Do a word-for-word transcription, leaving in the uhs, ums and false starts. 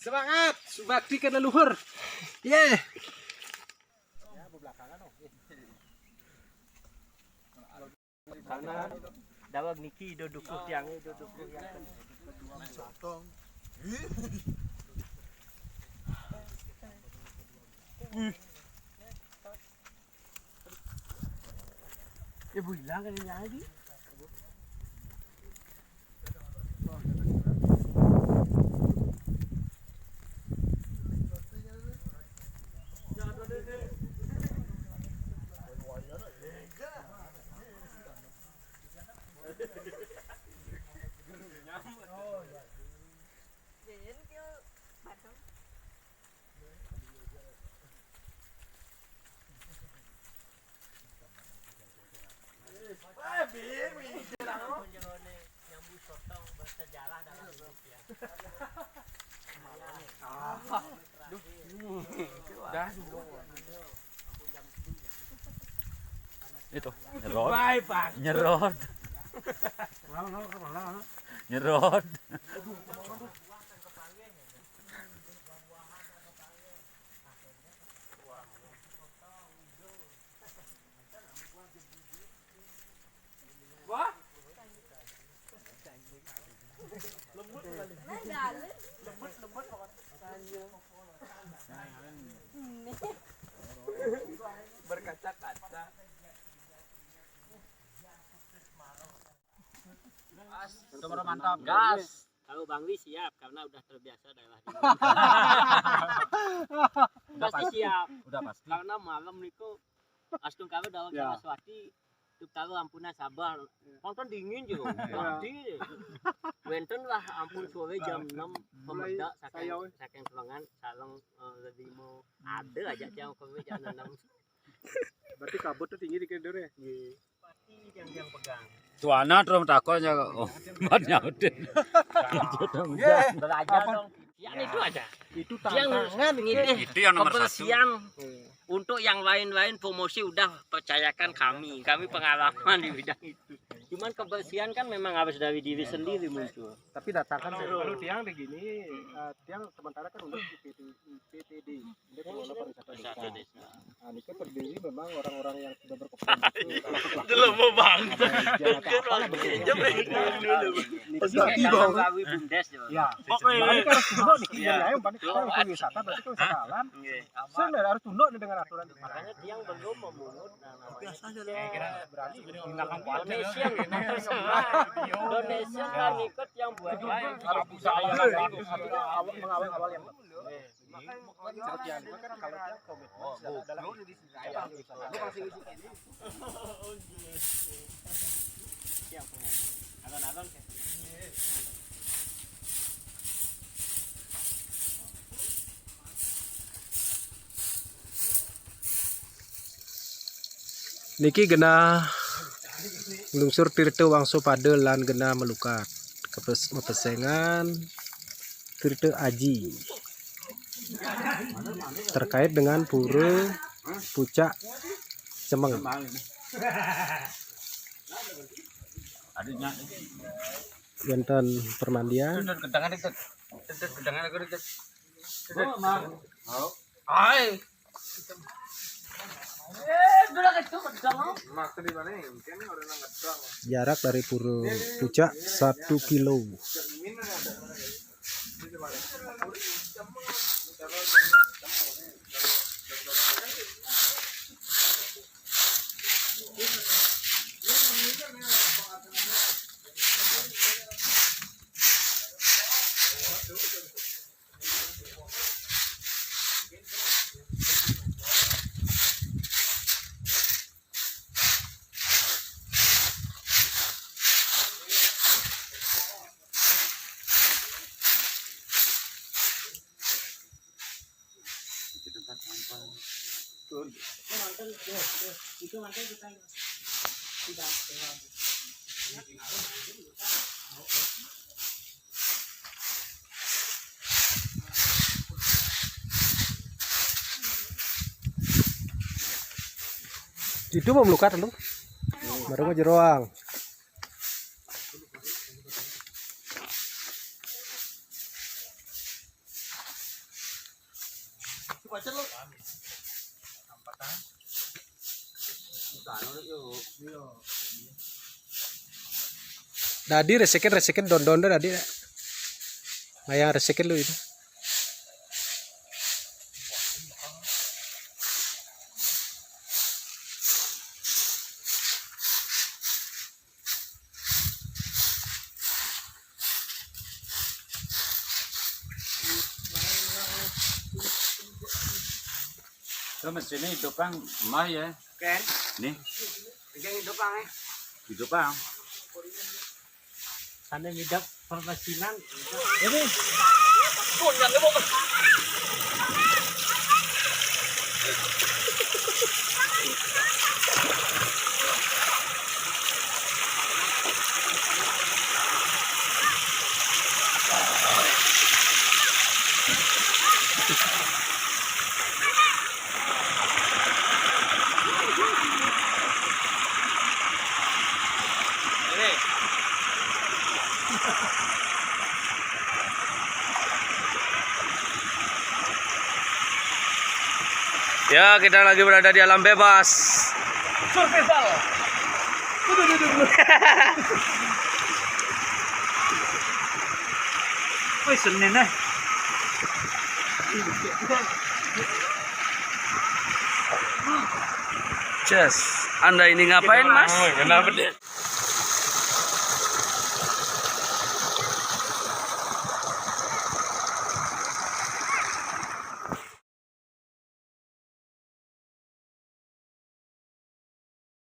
Semangat, subakti ka leluhur. Ye. Karena daweg niki do dukuh tiange, do dukuh yang kedua. Ibu hilang kan ini lagi. Itu nyerot. Bye, Pak. Nyerot. Nyerot. Wah. Lembut kali. Lembut, lembut pokoknya. Berkaca-kaca. Gas. Kalau Bang Wi siap karena udah terbiasa daerah ini. Udah pasti siap. Udah pasti. Karena malam niku astung kami dalam Saraswati. Tuk tahu ampunan sabar. Nonton dingin juga. Mati. Wenten lah ampun sore jam enam pemedak saking saking selengan sareng, eh, lelimo. Ada aja tiang kowe jam enam. Berarti kabut tuh tinggi dikit dulu ya? Nggih. Pati yang yang pegang. Tuana terus takon ya, oh, mat nyautin. Belajar dong. Ya, itu aja. Itu tantangan. Itu yang nomor satu. Kebersihan. Untuk yang lain-lain promosi udah percayakan kami. Kami pengalaman di bidang itu. Cuman kebersihan kan memang harus dari diri sendiri muncul. Tapi datangkan dari dulu tiang di gini, eh, tiang sementara kan untuk P T, P T D, untuk pengelola pariwisata desa. Nah, ini kan terdiri memang orang-orang yang sudah berkompetensi. Itu loh, mau bang. Ada yang apa lah bentuknya. Ini kan Bang. Melalui BUMDes, ya. Ya. Pokoknya ini kan harus tunduk nih, ya, yang paling kita harus wisata, berarti kan wisata alam. Saya harus tunduk nih dengan aturan. Makanya tiang belum memungut. Biasa aja deh. Berani. Donation, donation kan ikut yang buat. Harus bisa mengawal-awal yang. Makanya kalau tiang komitmen dalam. Niki genah nglungsur tirta wangsa pada lan genah malukat. Kepes-, mapesengan tirta aji terkait dengan pura pucak Cemeng. Wenten permandian. Hai. Jarak dari pura pucak satu kilo. Itu mau melukat lu? Baru mau jeroang. Dadi reseken, reseken dondon dadi. Maya reseken lu itu. Itu mesin ini hidupang mah ya. Ken, nih. Yang hidupang eh. Hidupang. Sana midap permesinan. Ini. Ya, kita lagi berada di alam bebas. Survival. Wih, Senin eh. Ces, Anda ini ngapain, Mas? Kenapa dia?